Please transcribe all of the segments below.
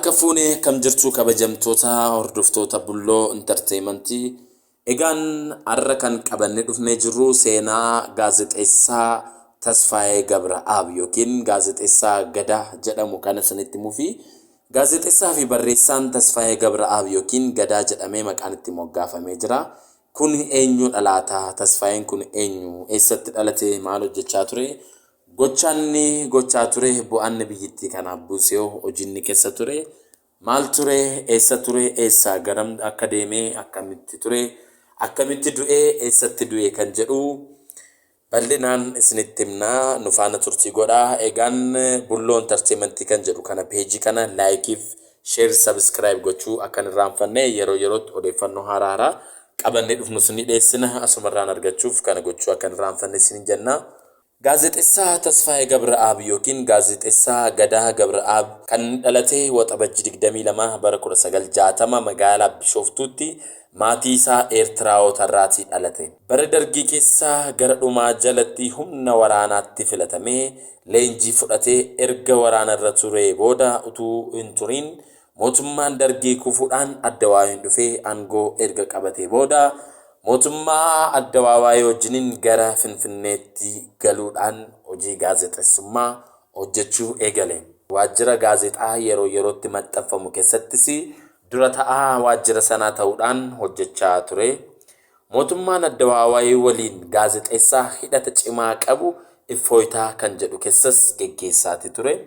Harka fuunee akkam jirtu kabajamtoota hordoftoota Bulloo Intarteeyimantii. Egaan har'a kan qabannee dhufnee jirru seenaa gaazexeessaa Tasfaayee Gabra'aab yookiin gaazexeessaa Gadaa jedhamu kana isinitti himuufi. Gaazexeessaa fi barreessaan Tasfaayee Gabra'aab yookiin Gadaa jedhamee maqaan itti moggaafamee jira. Kun eenyudha laata? Tasfaayeen kun eenyu? Eessatti dhalate? Maal hojjechaa ture? Gochaan inni gochaa ture, bu'aan biyyittii kanaaf buuse hoo hojii inni keessa ture maal ture? Eessa ture? Eessaa garam akka deeme? Akkamitti ture? Akkamitti du'e? Eessatti du'e? Kan jedhu bal'inaan isinitti himna. Nu faana turtii godhaa. Egaan Bulloo Entertainment kan jedhu kana peejii kana laayikiif sheer sabiskiraayib gochuu akka hin irraanfanne yeroo yerootti odeeffannoo haaraa haaraa qabannee dhufnu isinii dhiyeessina. Asumarraan argachuuf kana gochuu akka hin irraanfanne isiniin jenna. Gaazexessaa Tasfaayee Gabra'aab yookiin Gaazexessaa Gadaa Gabra'aab kan dhalate Waxabajji 22 bara 1960 magaalaa Bishooftuutti maatii isaa Eertiraawota irraatii dhalate. Bara Dargii keessa gara dhumaa jalatti humna waraanaatti filatamee leenjii fudhatee erga waraanarra turee booda utuu hin turiin Mootummaan Dargii kufuudhaan Addawaawiin dhufee aangoo erga qabatee booda mootummaa Addawaawaayii wajjiniin gara Finfinneetti galuudhaan hojii gaazexessummaa hojjechuu eegale. Waajjira gaazexaa yeroo yerootti maxxanfamu keessattis dura ta'aa waajjira sanaa ta'uudhaan hojjechaa ture. Mootummaan Addawaawaayii waliin gaazexeessaa hidhata cimaa qabu Iffooyitaa kan jedhu keessas geggeessaati ture.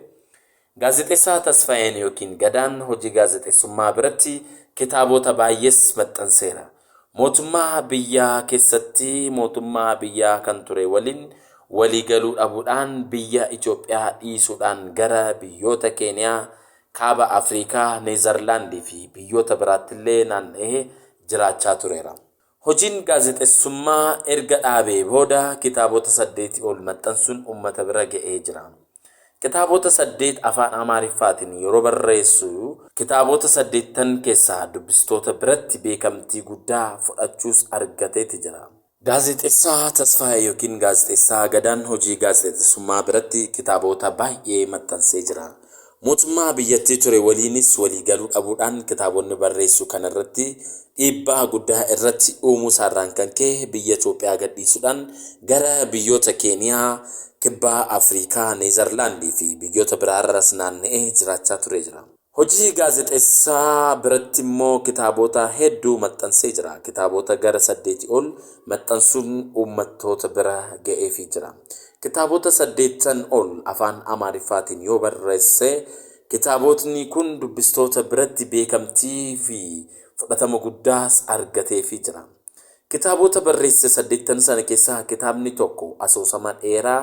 Gaazexeessaa Tasfaayeen yookiin Gadaan hojii gaazexeessummaa biratti kitaabota baay'ees maxxanseera. Mootummaa biyyaa keessatti mootummaa biyyaa kan ture waliin walii galuu dhabuudhaan biyya Itoophiyaa dhiisuudhaan gara biyyoota Keeniyaa, Kaaba Afriikaa, Neezarlaandii fi biyyoota biraattillee naanna'ee jiraachaa tureera. Hojiin gaazexessummaa erga dhaabee booda kitaabota saddeetii ol maxxansuun uummata bira ga'ee jira. Kitaabota 8 Afaan Amaariffaatiin yeroo barreessu kitaabota saddeettan keessaa dubbistoota biratti beekamtii guddaa fudhachuus argateeti jira. Gaazexessaa Tasfaayee yookiin Gaazexeessaa Gadaan hojii gaazexessummaa biratti kitaabota baay'ee maxxansee jira. Mootummaa biyyattii ture waliinis walii galuu dhabuudhaan kitaabonni barreessu kanarratti dhiibbaa guddaa irratti uumuusaarraan kan ka'e biyya Itoophiyaa gadhiisuudhaan gara biyyoota Keeniyaa, Kibbaa Afriikaa, Neezarlaandii fi biyyoota biraarras naanna'ee jiraachaa turee jira. Hojii gaazexeessaa biratti immoo kitaabota hedduu maxxansee jira. Kitaabota gara saddeetii ol maxxansuun uummattoota bira ga'eefii jira. Kitaabota saddeettan ol Afaan Amaariffaatiin yoo barreesse, kitaabotni kun dubbistoota biratti beekamtii fi fudhatama guddaas argateefii jira. Kitaabota barreesse saddeettan sana keessaa kitaabni tokko asoosama dheeraa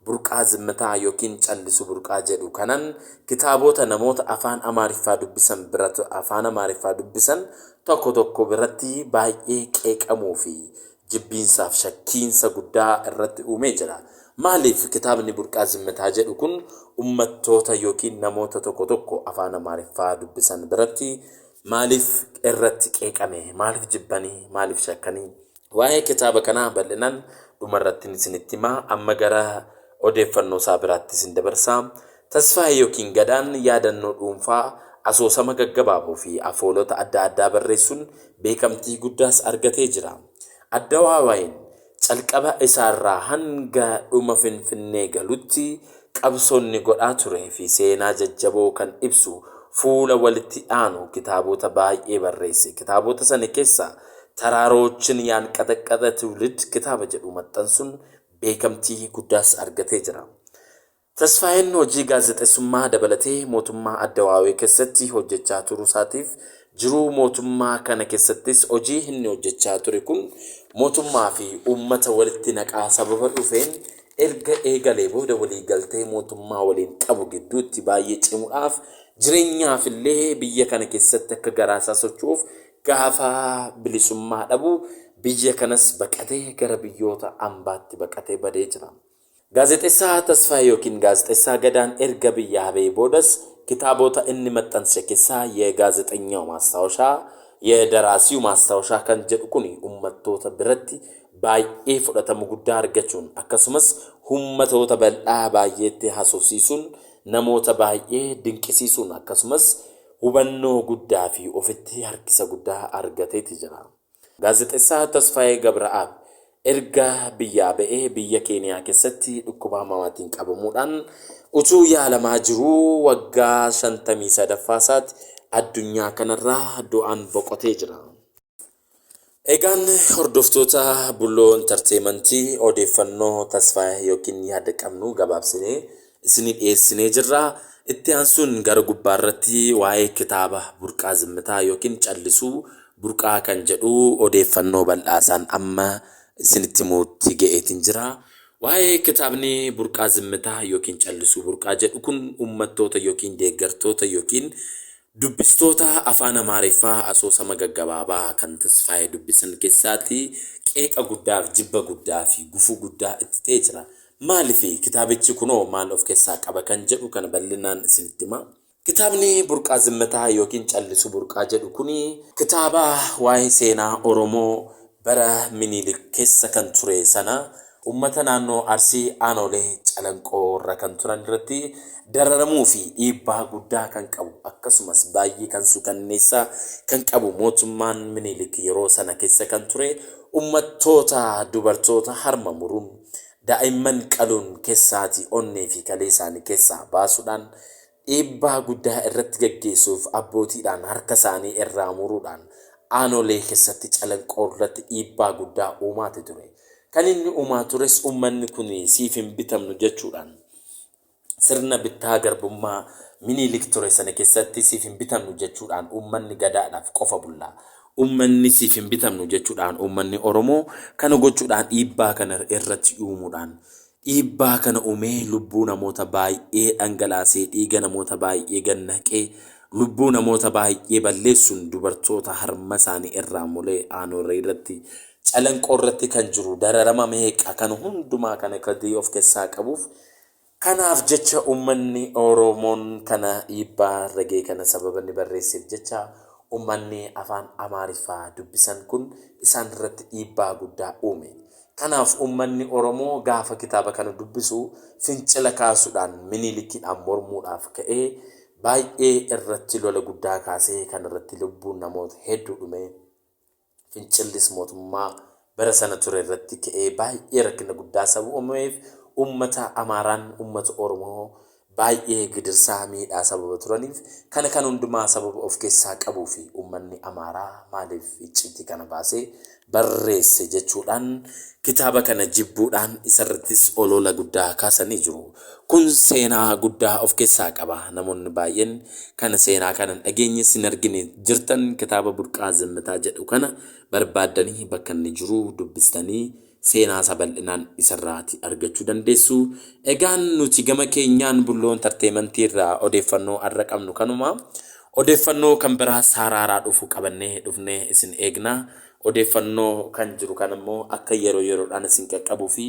Burqaa Zimmitaa yookiin Callisuu Burqaa jedhu kanan kitaabota namoota Afaan Amaariffaa dubbisan birat Afaan Amaariffaa dubbisan tokko tokko biratti baay'ee qeeqamuu fi jibbiinsaaf shakkiinsa guddaa irratti uumee jira. Maaliif kitaabni Burqaa Zimmitaa jedhu kun ummattoota yookiin namoota tokko tokko Afaan Amaariffaa dubbisan biratti Maaliif irratti qeeqame? Maaliif jibbanii? Maaliif shakkanii? Waa'ee kitaaba kanaa bal'inaan dhumarrattin isinitti hima. Amma gara odeeffannoo isaa biraatti isin dabarsa. Tasfaayee yookiin Gadaan yaadannoo dhuunfaa, asoosama gaggabaaboo fi afoolota adda addaa barreessuun beekamtii guddaas argatee jira. Addawaawayiin calqaba isaarraa hanga dhuma Finfinnee galutti qabsoonni godhaa turee fi seenaa jajjaboo kan ibsu fuula walitti aanu kitaabota baay'ee barreesse. Kitaabota sana keessaa Taraaroochin Yaanqaxaqqaxa Tiwulid kitaaba jedhu maxxansuun beekamtii guddaas argatee jira. Tasfaayeen hojii gaazexessummaa dabalatee mootummaa Addawaawee keessatti hojjechaa turuusaatiif jiruu mootummaa kana keessattis hojii inni hojjechaa ture kun mootummaa fi uummata walitti naqaa sababa dhufeen erga eegalee booda waliigaltee mootummaa waliin qabu gidduutti baay'ee cimuudhaaf jireenyaaf illee biyya kana keessatti akka garaasaa socho'uuf gaafa bilisummaa dhabu biyya kanas baqatee gara biyyoota ambaatti baqatee badee jira. Gaazexessaa Tasfaayee yookiin Gaazexessaa Gadaan erga biyyaa ba'ee boodas kitaabota inni maxxanse keessaa Yegaazexenyaw Maastaawoshaa, Yedaraasiw Maastaawoshaa kan jedhu kuni ummattoota biratti baay'ee fudhatama guddaa argachuun akkasumas ummatoota bal'aa baay'eetti haasofsiisuun namoota baay'ee dinqisiisuun akkasumas hubannoo guddaa fi ofitti harkisa guddaa argateeti jira. Gaazexessaa Tasfaayee Gabra'aab erga biyyaa ba'ee biyya Keeniyaa keessatti dhukkuba hamaatiin qabamuudhaan utuu yaalamaa jiruu waggaa 53ffaa isaatti addunyaa kanarraa du'aan boqotee jira. Egaan hordoftoota Bulloo Intarteemantii odeeffannoo Tasfaayee yookiin yaada qabnu gabaabsinee isinii dhiyeessinee jirra. Itti aansuun gara gubbaa irratti waa'ee kitaaba Burqaa Zimmitaa yookiin Callisuu Burqaa kan jedhu odeeffannoo bal'aasaan amma isinitti himuutti ga'eetiin jira. Waa'ee kitaabni Burqaa Zimmitaa yookiin Callisuu Burqaa jedhu kun uummattoota yookiin deeggartoota yookiin Dubbistoota Afaan Amaariffaa asoosama gaggabaabaa kan Tasfaayee dubbisan keessaati qeeqa guddaaf jibba guddaa fi gufuu guddaa itti ta'ee jira. Maalifi? Kitaabichi kunoo maal of keessaa qaba kan jedhu kana bal'inaan isinitti hima. Kitaabni Burqaa Zimmitaa yookiin Callisuu Burqaa jedhu kuni kitaaba waa'ee seenaa Oromoo bara Minilik keessa kan ture sana Ummata naannoo Arsii Aanolee Calanqoo irra kan turan irratti dararamuu fi dhiibbaa guddaa kan qabu akkasumas baay'ee kan suukanneessaa kan qabu mootummaan Minilik yeroo sana keessa kan ture ummattoota dubartoota harma muruun daa'imman qaluun keessaatii onnee fi kalee isaanii keessaa baasuudhaan dhiibbaa guddaa irratti gaggeessuuf abbootiidhaan harka isaanii irraa muruudhaan Aanolee kessatti Calanqoo irratti dhiibbaa guddaa uumaati ture. Kan inni uumaa tures uummanni kun siif hin bitamnu jechuudhaan sirna bittaa garbummaa Minilik ture sana keessatti siif hin bitamnu jechuudhaan uummanni Gadaadhaaf qofa bulla. Uummanni siif hin bitamnu jechuudhaan uummanni Oromoo kana gochuudhaan dhiibbaa kana irratti uumuudhaan Dhiibbaa kana uumee lubbuu namoota baay'ee dhangalaasee, dhiiga namoota baay'ee gad naqee, lubbuu namoota baay'ee balleessuun dubartoota harma isaanii irraa mulee Aanoorree irratti, Calanqoo irratti kan jiru dararama meeqa kan hundumaa kana gadi of keessaa qabuuf kanaaf jecha uummanni Oromoon kana dhiibbaa irra ga'e kana sababa inni barreesseef jecha uummanni afaan Amaariffaa dubbisan kun isaan irratti dhiibbaa guddaa uume. Kanaaf uummanni Oromoo gaafa kitaaba kana dubbisu fincila kaasuudhaan Minilikiidhaan mormuudhaaf ka'ee baay'ee irratti lola guddaa kaasee kan irratti lubbuun namoota hedduu dhume. Fincillis mootummaa bara sana ture irratti ka'ee baay'ee rakkina guddaa saba uumameef uummata Amaaraan uummata Oromoo baay'ee gidirsaa miidhaa sababa turaniif kana kan hundumaa sababa of keessaa qabuu fi uummanni Amaaraa maaliif icciitii kana baasee barreesse jechuudhaan kitaaba kana jibbuudhaan isarrattis oloola guddaa kaasanii jiru. Kun seenaa guddaa of keessaa qaba. Namoonni baay'een kana seenaa kana hin dhageenyes hin argine jirtan kitaaba Burqaa Zimmitaa jedhu kana barbaaddanii bakka inni jiru dubbistanii seenaa isaa bal'inaan isarraati argachuu dandeessu. Egaan nuti gama keenyaan Bulloo Intarteemantii irraa odeeffannoo har'a qabnu kanuma. Odeeffannoo kan biraa saaraaraa dhufu qabannee dhufnee isin eegna. Odeeffannoo kan jiru kana immoo akka yeroo yeroodhaan isin qaqqabuu fi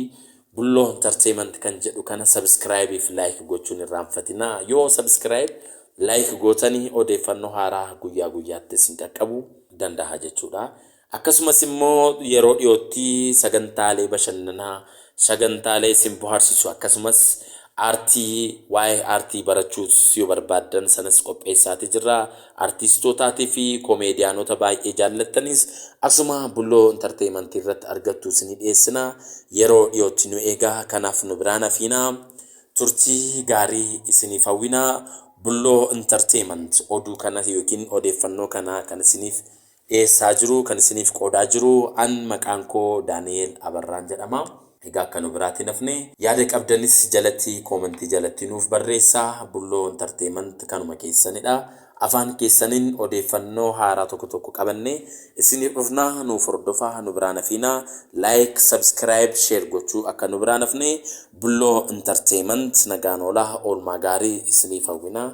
Bulloo Entertainment kan jedhu kana subscribe fi like gochuun irraanfatinaa. Yoo subscribe like gootanii odeeffannoo haaraa guyyaa guyyaatti isin qaqqabu danda'a jechuudha. Akkasumas immoo yeroo dhiyootti sagantaalee bashannanaa, sagantaalee isin bohaarsisu akkasumas aartii waa'ee aartii barachuus yoo barbaaddan sanas qopheessaati jirra. Artiistootaatii fi koomeediyaanota baay'ee jaallattanis asuma Bulloo Entertainment irratti argattu isinii dhiyeessina. Yeroo dhiyootti nu eegaa. Kanaaf nu biraan hafiinaa. Turtii gaarii isiniif hawwina. Bulloo Entertainment oduu kana yookiin odeeffannoo kana kan isiniif dhiyeessaa jiru, kan isiniif qoodaa jiru an maqaan koo Daani'eel Abarraan jedhama. Egaa akka nu biraatti hin hafne yaada qabdanis jalatti koomentii jalatti nuuf barreessaa. Bulloo Entertainment kanuma keessanidha. Afaan keessaniin odeeffannoo haaraa tokko tokko qabannee isiniif dhufna. Nuuf hordofaa, nu biraan hafiinaa. Like, subscribe, share gochuu akka nu biraan hafne. Bulloo Entertainment nagaan oolaa, oolmaa gaarii isiniif hawwina.